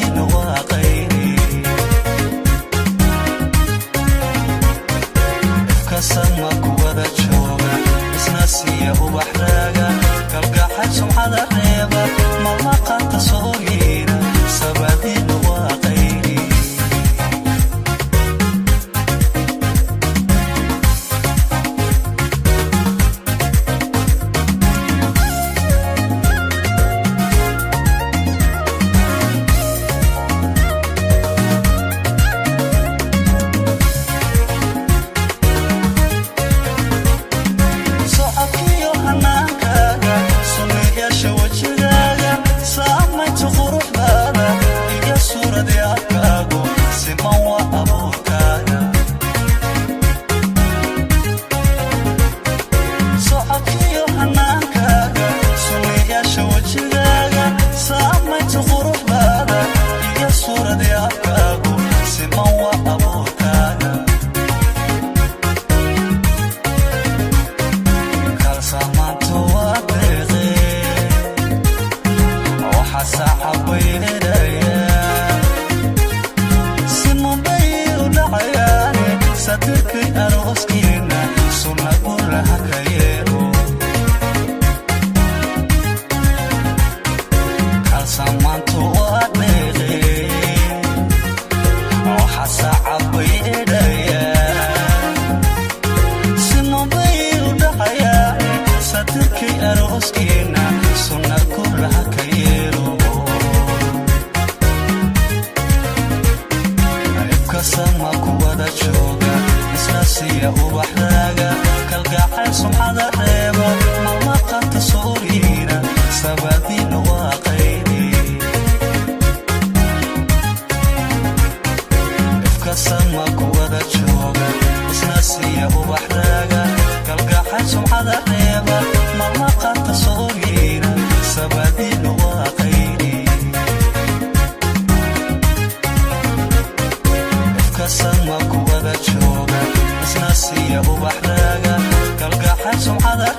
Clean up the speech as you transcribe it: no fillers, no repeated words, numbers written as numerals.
Sabaadiina waa qayri. Ifka sama kuwada jooga, isna siiya ubax raaga, kalgacayl sumcada reeba, maalmaqaata sooriina, sabaadiina waa qayri. Socodkiyo hanaankaaga, sunnayaasha wejigaaga, saamaynta quruxdaada iyo suuradii afkaagu siman waa abuurkaaga. Socodkiyo hanaankaaga, sunnayaasha wejigaaga, saamaynta quruxdaada iyo suuradii afkaagu siman waa abuurkaaga. Kalsamaantu waa deeqee, waxaa saaxabaynaya simanbay u dhacayaane, satirkay arooskiina sunna guraha ka yeelo. Kalsamaantu waa deeqee, waxaa saaxabaynaya simanbay u dhacayaane, satirkay arooskiina sunna guraha ka yeelo. Ibka sama kuwada jooga, isna siiya ubax raaga, kalgacayl sumcada reeba, maalmaqaata sooriina, sabaadiina waa qayri. Ifka sama kuwada jooga, isna siiya ubax raaga, kalgacayl sumcada reeba, maalmaqaata sooriina, sabaadiina waa qayri. Ifka sama kuwada jooga, isna siiya ubax raaga, kalgacayl sumcada